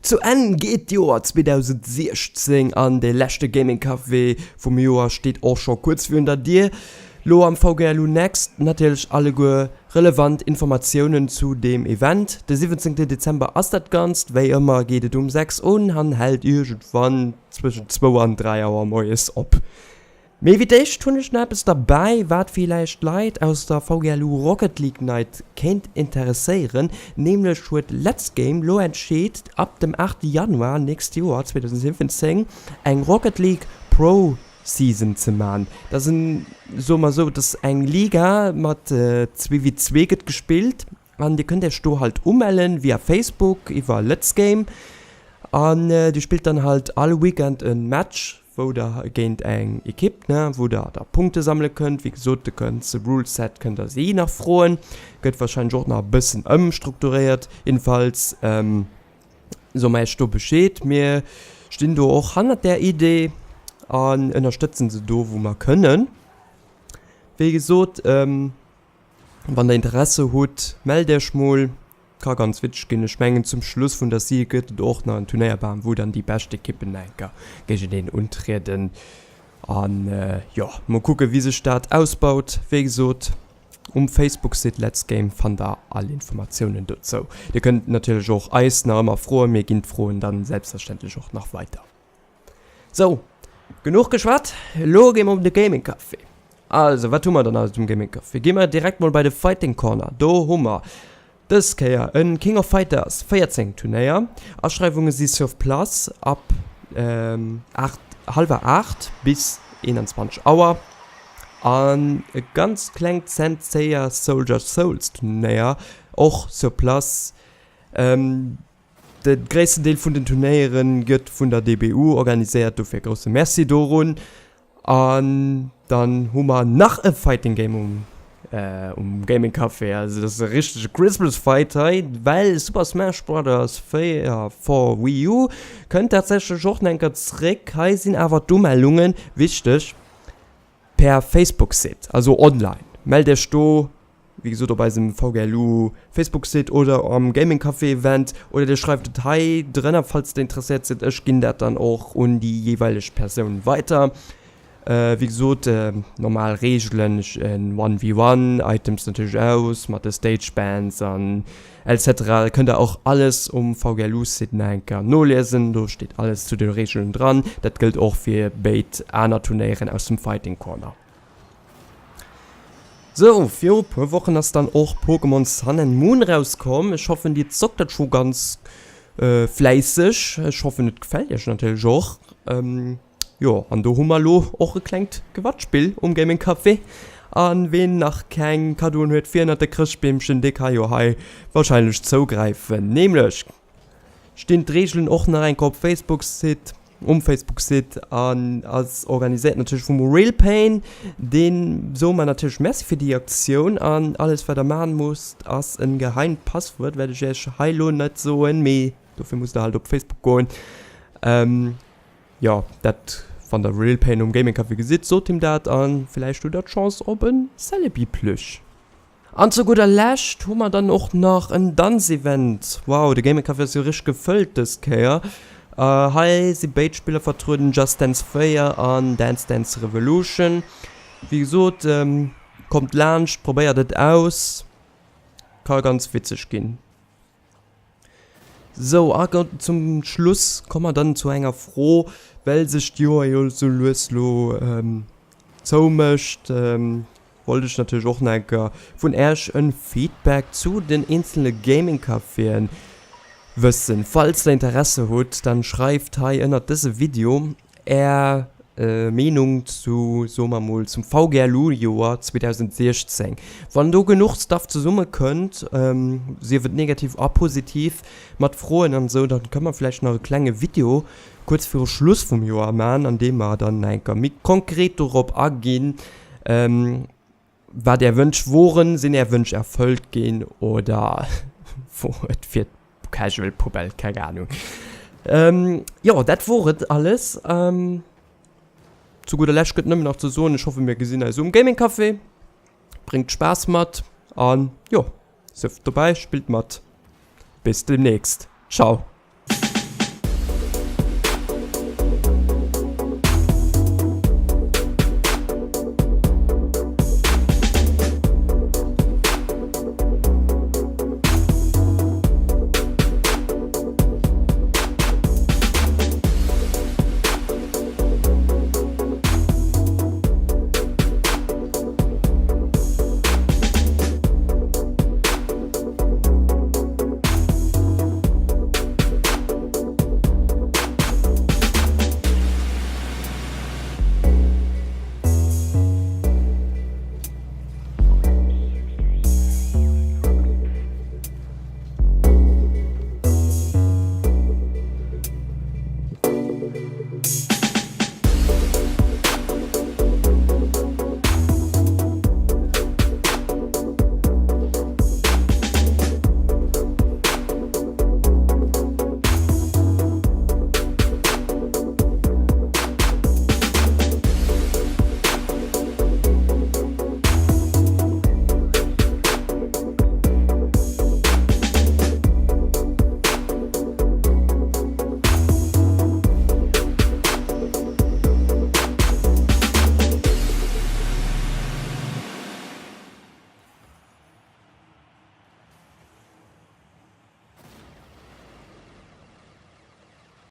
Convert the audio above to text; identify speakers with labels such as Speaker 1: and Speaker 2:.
Speaker 1: Zu Enn geet d'Joer 2016 an de leschte Gaming Café vum Joer steet och scho kuerz virun der Dier. Lo am VGLU Next natierlech alleguer relevant Informatiounen zu deem Event. De 17 Dezember ass dat Ganzt, wéi ëmmer geet et um 6 un an hält iergendwann zwëschent zwou an 3 Auer moies op. Mee fir d'éischt hunn ech nach eppes derbäi, wat villäicht Leit aus der VGLU Rocket League Night kéint interesséieren. Nämlech huet Let's Game lo entscheet, ab dem 8 Januar nächst Joer, 2017, eng Rocket League Pro Season ze man. Dat ass en, soe mer esou, dat ass eng Liga mat 2v2 gëtt gespillt an dir kënnt iech do halt umellen via Facebook iwwer Let's Game an dir spillt dann halt all Weekend e Match wou der géint eng Ekipp, ne, wou der da Punkte sammele kënnt. Wéi gesot, de ganze Rule Set kënnt der si nach froen, gëtt warscheinlech och nach e bëssen ëmstrukturéiert. Jedenfalls soe mer iech do Bescheed. Mir stinn do och hannert där Idee an ënnerstëtzen se do wou mer kënnen. Wéi gesot, wann der Interesse hutt, mellt iech mol. Ka ganz witzeg ginn. Ech mengen zum Schluss vun der Serie gëtt et och nach en Turnéierbam wou dann déi bescht Ekippen enker géigeneen untrieden. An jo, mol kucke wéi sech dat ausbaut. Wéi gesot, um Facebook-Site Let's Game fannt der all Informatiounen dozou. Dir kënnt natierlech och eis nach ëmmer froen, mir ginn d'Froen dann selbstverständlech och nach weider. Sou, genuch geschwat, elo gi mer op de Gaming Café. Also, wat hu mer dann alles um Gaming Café? Gi mer direkt mol bei de Fighting Corner. Do hu mer dës Kéier e King of Fighters 14 Turnéier. Aschreiwunge si sur place ab 8, hallwer 8 bis 21 Auer. An e ganz klengt Saint Seiya Soldier Souls Turnéier, och sur place. De gréissten Deel vun den Turnéiere gëtt vun der DBU organiséiert, dofir e grousse Merci dorun. An dann hu mer nach e Fighting Game um um Gaming Café, also dat ass e richtege Christmas Fight hei, well Super Smash Brothers 4 for Wii U kënnt tatsächlech och nach eng Kéier zréck. Hei sinn awer d'Umellunge wichteg per Facebook-Site, also online. Mellt iech do Wéi gesot op eisem VGLU Facebook Site oder am Gaming Café Event oder dir schreift et hei drënner falls der interesséiert sidd. Ech ginn dat dann och un déi jeeweileg Persoun weiter. Wéi gesot normal Reegelen, en One v One, Items natierlech aus mat de Stage Bans an etc. Kënnt der och alles um VGLU Site nach eng Kéier noliesen, do steet alles zu de Reegelen dran. Dat gëllt och fir béid aner Turnéieren aus dem Fighting Corner. Sou, viru puer Wochen ass dann och Pokémon Sun and Moon rauskomm. Ech hoffen dir zockt dat scho ganz fläisseg. Ech hoffen et gefält iech natierlech och. Jo, an do hu mer lo och e klengt Gewattspill um Gaming Café. An ween nach keng Kaddoen huet fir ënnert de Chrëschtbeemchen, dee ka jo hei wahrscheinlech zougräifen. Nämlech stinn d'Reegelen och nach eng Kéier op Facebook Site, um Facebook Site an ass organiséiert natierlech vum Realpain. Deen soe mer natierlech Merci fir déi Aktioun an alles wat der maachen musst ass en geheimt Passwuert, wat ech iech hei lo net soen, mee dofir musst der halt op Facebook goen. Jo dat wann der Realpain um Gaming Café gesitt, sot him dat an villäicht hutt der d'Chance op en Celebi Plüsch. An zu gudder Lescht hu mer dann och nach en Danzevent. Wow, de Gaming Café ass jo richteg gefëllt dës Kéier. Hei si béid Spiller vertrueden, Just Dance 4 an Dance Dance Revolution. Wéi gesot, kommt laanscht, probéiert et aus, ka ganz witzeg ginn. Sou, a zum Schluss komme mer dann zu enger Fro, well sech d'Joer jo sou lues lo zoumécht, wollt ech natierlech och nach eng Kéier vun Äerch en Feedback zu den eenzele Gaming Caféen wëssen. Falls der Interesse hutt, dann schreift hei ënnert dëse Video Är Meenung zu, soe mer mol, zum VGLU-Joer 2016. Wann do genuch Stuff zesumme kënnt, sief et negativ a positiv, mat Froen an esou, dann kënne mer vläicht nach e klenge Video kuerz viru Schluss vum Joer man, an deem mer dann nach eng Kéier méi konkret dorop aginn, Wat är Wënsch woren, sinn är Wënsch erfëllt ginn oder wor et fir d'Casual Poubelle? Keng Ahnung. Jo, dat wor et alles. Zu gudder Lescht gëtt nëmmen nach ze soen, ech hoffe mir gesinn eis um Gaming Café. Bréngt Spaass mat an jo, sieft dobäi, spillt mat. Bis demnächst. Ciao.